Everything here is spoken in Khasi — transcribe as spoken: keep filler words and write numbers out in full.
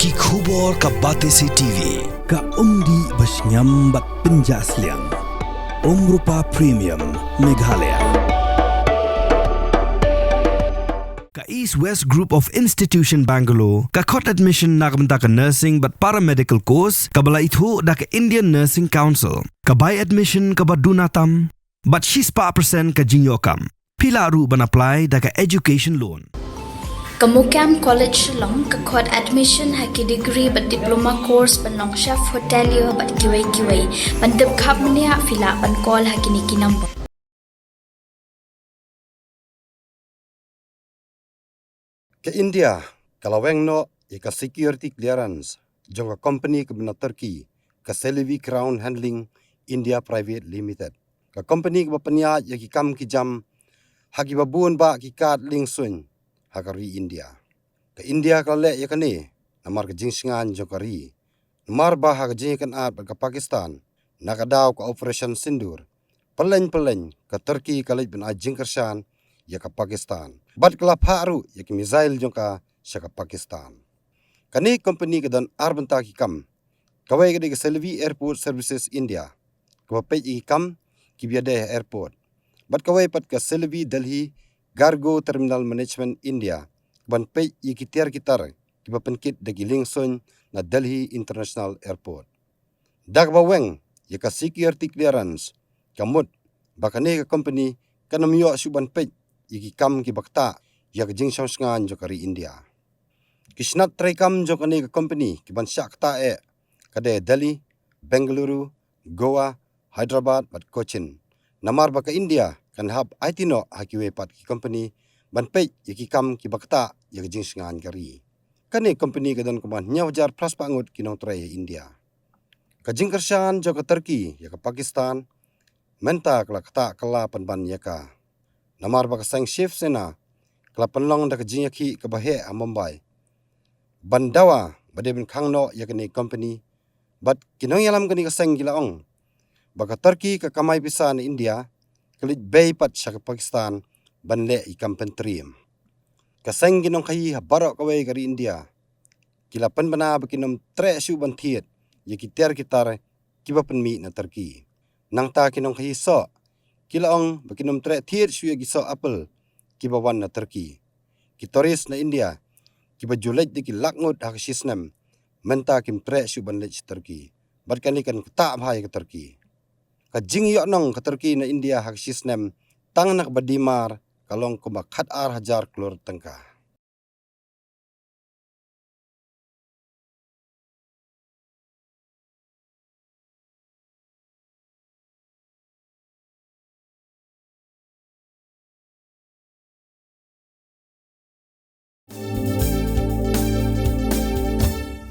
Ki khubor ka Batesi T V, ka umdih ba shngiam bad pynjah sliang. Umrupa Premium, Meghalaya. Ka East West Group of Institution Bangalore, ka khot admission na ka bynta ka nursing bad paramedical course, kaba la ithuh da ka Indian Nursing Council, ka bai admission kaba duna tam, bad shispah percent ka jingïoh kam. Phi lah ruh ban apply da ka education loan. Ka Mukam College Shillong ka khot admission ha ki degree bad diploma course ban long chef hotelier bad kiwei kiwei. Ban tip khapmenia phi lah ban call ha kine ki number. Ka India ka la weng noh ïa ka security clearance jong ka company kaba na Turkey, ka Selvi Ground Handling India Private Limited. Ka company kaba pynïaid ïa ki kam ki jam ha kiba bun bah ki kad liengsuiñ ha ka ri India. Ka India ka la leh ïa kane namar ka jingshngaiñ jong ka ri, namar ba ha ka jingïakynad bad ka Pakistan na ka daw ka Operation Sindoor, pyllein pyllein ka Turkey ka leit ban ai jingkyrshan ïa ka Pakistan, bad ka la phah ruh ïa ki missile jong ka sha ka Pakistan. Kane ka company ka don ar bynta ki kam. Kawei ka dei ka Selvi Airport Services India, kaba peit ïa ki kam kiba ïadei ha airport. Bad kawei pat ka Selvi Delhi Cargo Terminal Management India, kaban peit ïa ki tiar ki tar kiba pynkit da ki liengsuiñ na Delhi International Airport. Da kaba weng ïa ka security clearance, ka mut ba kane ka company kan ym ïoh shuh ban peit ïa ki kam kiba ktah ïa ka jingshong shngaiñ jong ka ri India. Ki shnat treikam jong kane ka company kiban shah ktah eh ka dei Delhi, Bengaluru, Goa, Hyderabad bad Cochin. Namar ba ka India kan hap aiti noh ha kiwei pat ki company ban peit ïa ki kam kiba ktah ïa ka jingshngaiñ ka ri. Kane ka company ka don kumba hynñiew hajar phra spah ngut ki nongtrei ha India. Ka jingkyrshan jong ka Turkey ïa ka Pakistan mynta ka la ktah kylla pynban ïa ka. Namar ba ka seng Shiv Sena ka la pynlong da ka jingïakhih kaba heh ha Mumbai ban dawa ba dei ban khang noh ïa kane ka company, bad ki nongïalam kane ka seng ki la ong ba ka Turkey ka kamai pisa na India, ka leit bei pat sha ka Pakistan ban leh ïa ki kam pyntriem. Ka seng ki nongkhaïi ha baroh kawei ka ri India ki la pynbna ba kin ym treh shuh ban thied ïa ki tiar ki tar kiba pynmih na Turkey. Nangta ki nongkhaïi soh ki la ong ba kin ym treh thied shuh ïa ki soh apple kiba wan na Turkey. Ki tourist na India kiba ju leit da ki lak ngut ha ka shi snem, mynta kim treh shuh ban leit sha Turkey, bad kane kan ktah bha ïa ka Turkey. Ka jingïohnong ka Turkey na India ha ka shi snem tang na kaba die mar ka long kumba khat ar hajar klur tyngka.